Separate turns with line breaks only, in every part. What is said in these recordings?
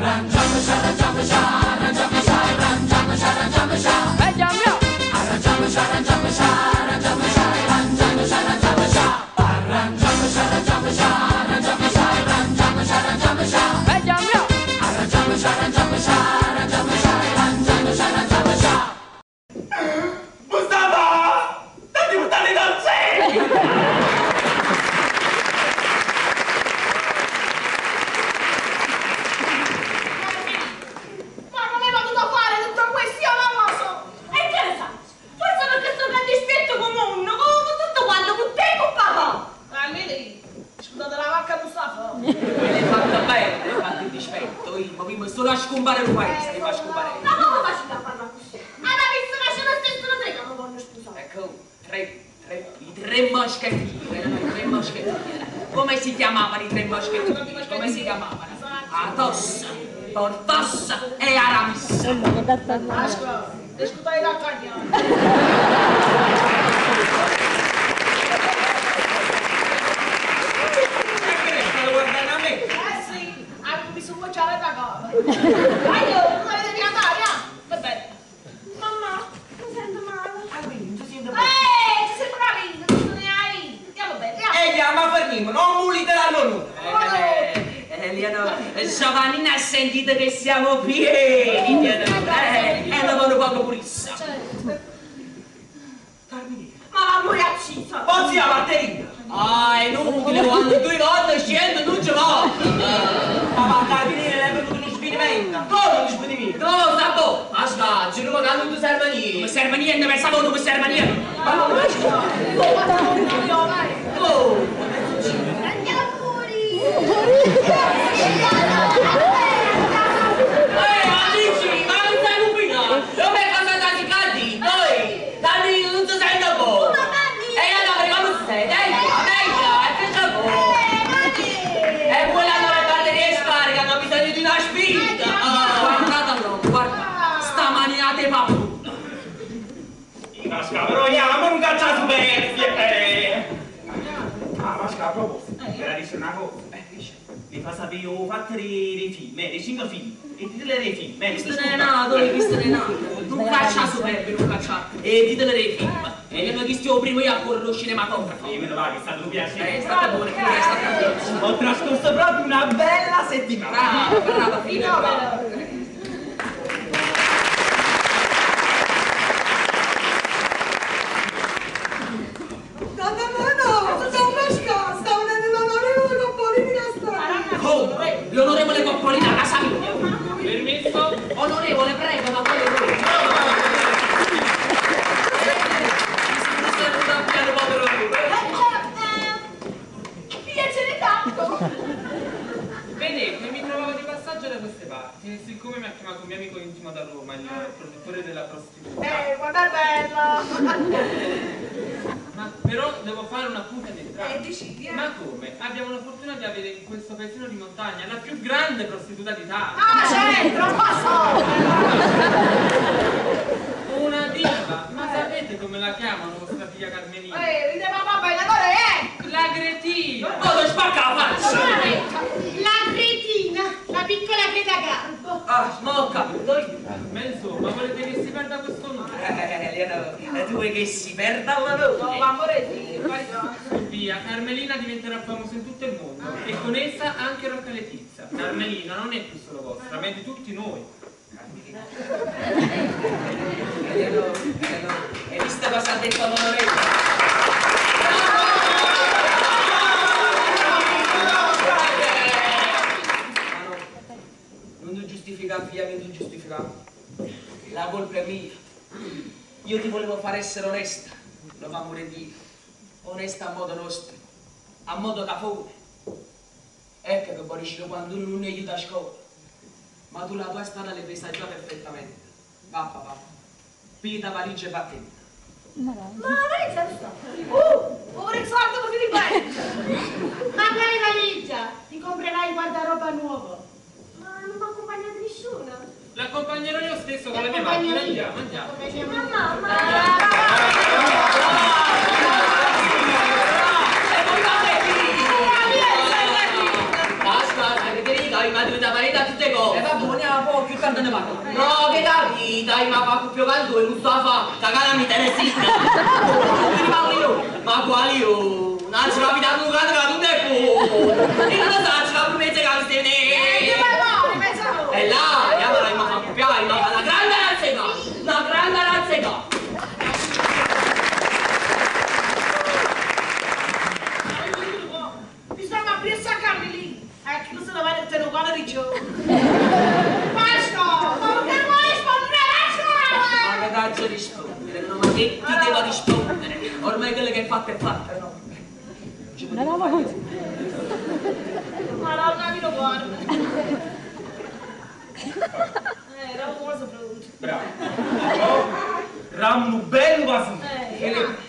Arrangiamo, ci arrangiamo, ci arrangiamo, ci arrangiamo, ci arrangiamo, ci arrangiamo, ci arrangiamo, ci arrangiamo, ci arrangiamo, ci arrangiamo, ci arrangiamo, ci arrangiamo, ci arrangiamo, ci arrangiamo, ci arrangiamo, ci arrangiamo, ci arrangiamo, ci arrangiamo, ci arrangiamo, ci.
Mustafa! Tanti buttare dal cielo!
Ma non aveva dovuto fare tutto questo, io non lo so.
E che ne sai? Forse perché sono un dispetto comune, come tutto quanto con te e con papà.
Ah, vedi? Scusate la vacca Mustafa.
Me l'hai fatta bene, l'hai fatto il dispetto, io mi solo a scompare il paese, ti fa scompare.
Ma come faccio a parlare così? Aveva visto che c'era stesso una tre che mi vogliono sposare.
Ecco, i tre moschettieri, erano i tre moschettieri. Come si chiamavano i tre moschettieri? Come si chiamavano? Athos, Porthos e Aramis.
Asco, discutai da cagna.
E che stai guardando a me?
Eh sì, avevo visto un cucciare da casa. Dai, io, non avete mica andare, ah? Va bene.
Mamma, mi sento male.
Ah, quindi non ti sento bene.
Ehi, ti sembra capito, non ne hai. Andiamo bene, andiamo.
E chiama Fernimo, non volete l'anno.
Liano, Giovannina ha sentito che siamo pieni, e lavoro poco purissa.
Carmelina.
Ma va pure accisa.
Poi zia Marterina.
Ah, è inutile, quando due volte scendo non ci va.
Ma va Carmelina, le è venuto uno sfinimento. Come uno sfinimento?
No, Sabbo, ma scacci, non non ti serve niente. Non serve niente, per sapore non serve niente. Ma no, oh,
Andiamo fuori.
Amici, ma non stai combinando? Dove è cosa da cadi? Poi, tanti non si sente buono. E allora come si sente? Meglio, è che c'è buono. E quella non è batteria scarica, hanno bisogno di una spinta. Guardate allora, guarda, stamani a te papù.
Pasca, però andiamo, non caccia superfia. Ah, Pasca, a proposito, era dice una cosa. Mi fa sapere io ho fatto dei film, dei 5 film. E titoli dei film,
Questo non è nato, questo non è nato. Non caccia superbi, non caccia. E titoli dei film. E io non chiesto prima io a correre lo cinematografo.
Sì, me lo va, che è stato un piacere.
È stata buona, è stata buona.
Ho trascorso proprio una bella settimana.
Brava, brava, figlio, brava. L'onorevole Coppolina a casa mia.
Permesso?
Onorevole, prego, ma quello è lui.
Piacere tanto.
Vedete, mi trovavo di passaggio da queste parti e siccome mi ha chiamato un mio amico intimo da Roma, il produttore della prostituta.
Guarda è bella.
Ma però devo fare una punta di entrata.
Decidi, eh.
Ma come? Abbiamo la fortuna di avere in questo paesino di montagna la più grande prostituta d'Italia.
Ah, c'entra, passo!
Una diva! Ma sapete come la chiamano vostra figlia Carmelina?
Ride papà bella, allora è!
La cretina!
Vado, spacca la faccia!
La cretina, la piccola Greta Garbo.
Ah, ma ho capito io.
Ma insomma, volete che si perda questo nome?
Leonora, tu vuoi che si perda l'onore?
No, va amore di
Via, Carmelina diventerà famosa in tutto il mondo e con essa anche Rocca Letizia. Carmelina non è più solo vostra, ma è di tutti noi.
Leonora, Leonora, hai visto cosa ha detto l'onorevole? Ma no, non ti giustifica, figlia mia, non ti giustifica. La colpa è mia. Io ti volevo far essere onesta, lo fa pure Dio. Onesta a modo nostro, a modo cafone. Ecco che puoi riuscire quando non aiuta a scuola. Ma tu la tua strada l'hai presa già perfettamente. Va papà, pita valigia e vattene.
Ma la valigia dove sta?
Vorrei salto così di bene.
Ma quale valigia? Ti comprerai il guardaroba nuovo. Ma non mi ha accompagnato nessuno.
L'accompagnerò io stesso con la mia macchina. Andiamo, andiamo.
Mamma,
Basta, che ti dico, ma tu da parete a tutte cose. quando ne parlo. No, che capita, ma fa più canto e non sto a fa, cagare mi Teresina. Mi parlo io, ma quali io? Non ce la vita tu canto che non è buono. Io non so, ce la promessa che stai
E ne.
E là, chiamala, ma fa copiare, ma fa una grande razzeca, una grande razzeca.
Mi stiamo a presa a Carmelina. Eh, che se la vai a tenere quando dice. Pasco, ma perché vuoi rispondere? Pasco!
Ma che cazzo rispondere? No, ma che ti devo rispondere? Ormai quello che hai fatto è fatto, no?
Madonna, mi lo guarda. Era un po' brutto.
Bravo. Rammo un bello vaso.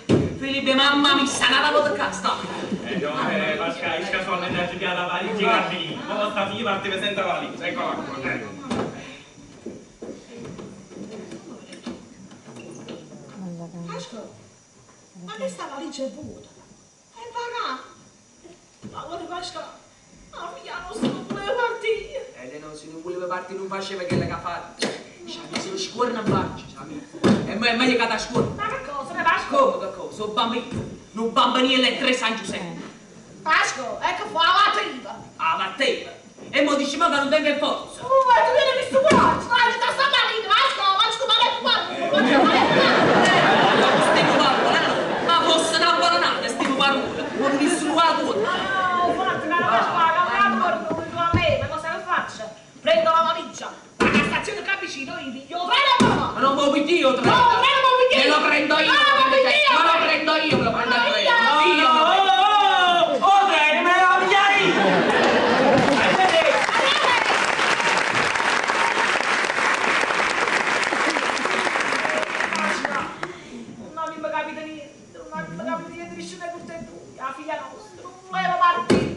Filippo, mamma mi sta una volta qua, sta.
No, Pascal, io sono andato alla valigia Carmelina. Ma sta figlia parte senza valigia, eccola qua.
Pasco, ma che sta valigia è vuota? È vagà. Ma guarda Pasco, ma figlia non si voleva partire.
No, se non voleva partire non faceva quello che ha fatto. C'ha messo lo scuorno in faccia, c'ha messo. E è meglio che da scuola.
Ma che cosa, ne Pasco?
Come che cosa? Un bambino. Un bambino e tre San Giuseppe.
Pasco, ecco qua, la batteva.
Ah, batteva. E mo dici ma che non tengo forza.
Ma tu vieni visto coraggio, vai, sta sta marito, Pasco, ma ci male qua, ma ci male qua.
Ma parola, ma fosse una buona stiamo parola, non nessuno la tua.
No, fatto, cara Pasco, la non a me, ma cosa che faccio? Prendo la valigia, la stazione qua vicino, io piglio treno.
Ma non può io treno.
No, treno può
Me lo prendo io,
No,
me
lo
lo prendo io, me lo prendo io.
Io, oh, oh, treno, me lo piglio io.
Non mi capita niente, non mi capita niente, nessuno è contento, la figlia nostra non voleva partire.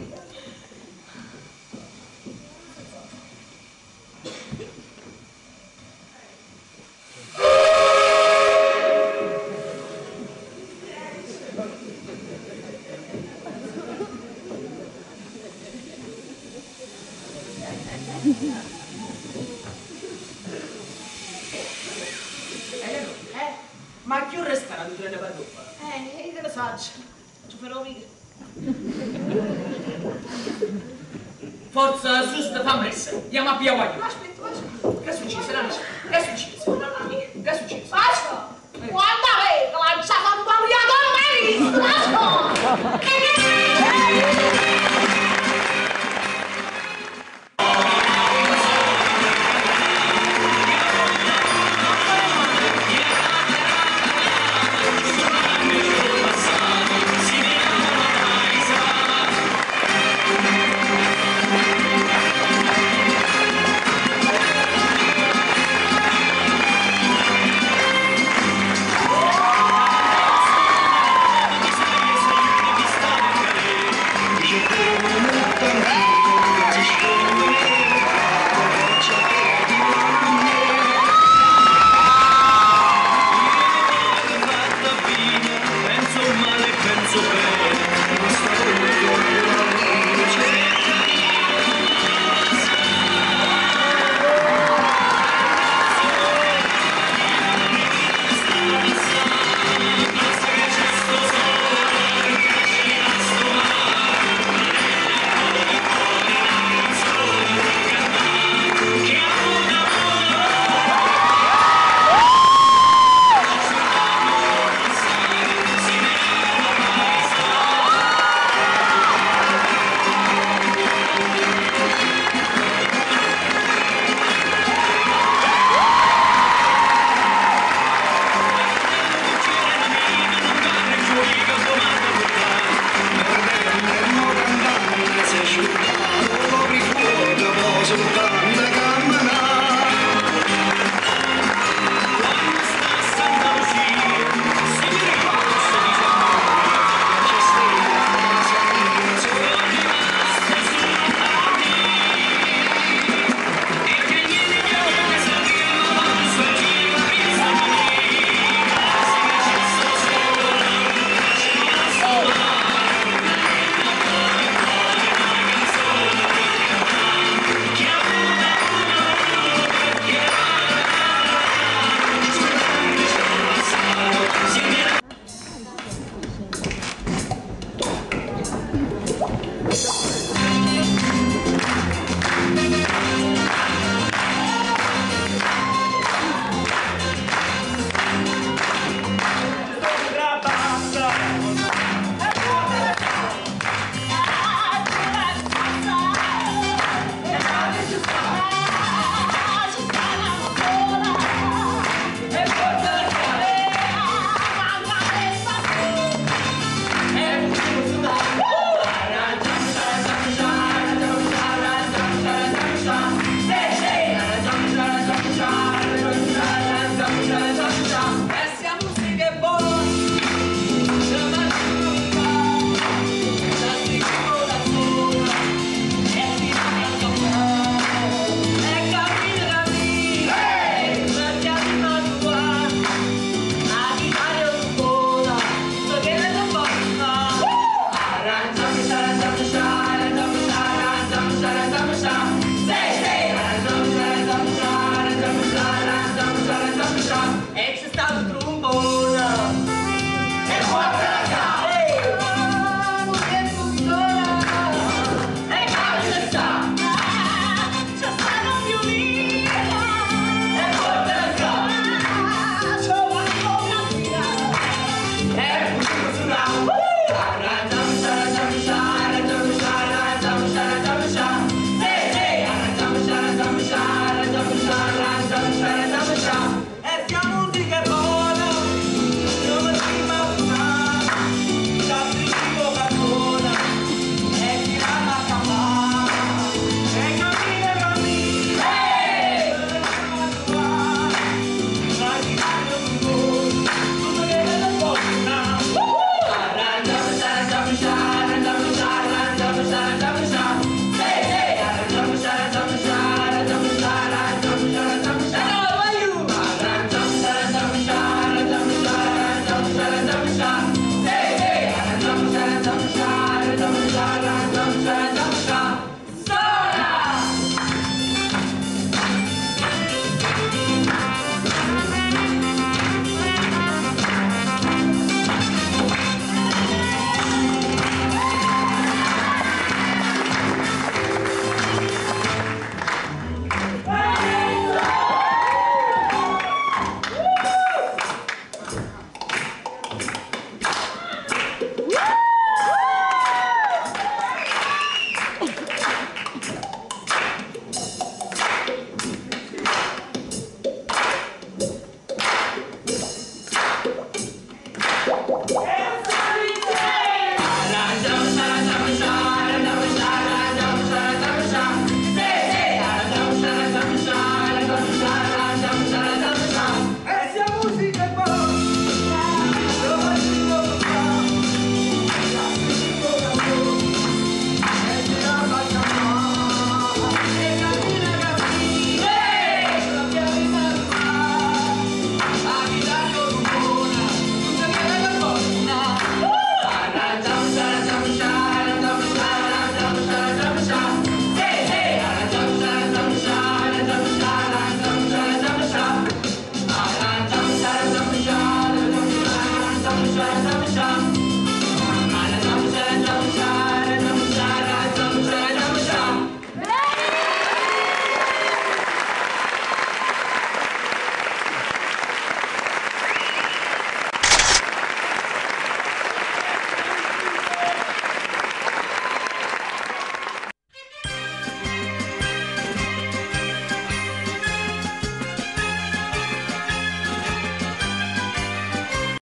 Ma chi resterà di treno per dopo?
Io che ne faccio? Ci farò via.
Forza, giusto, fammi pressa. Andiamo a Pia Guaglio.
Aspetta, aspetta.
Che è successo, Nana? Che è successo? Che è successo?
Vasco! Guarda, che lanciata un bagliatore, mai visto, Vasco!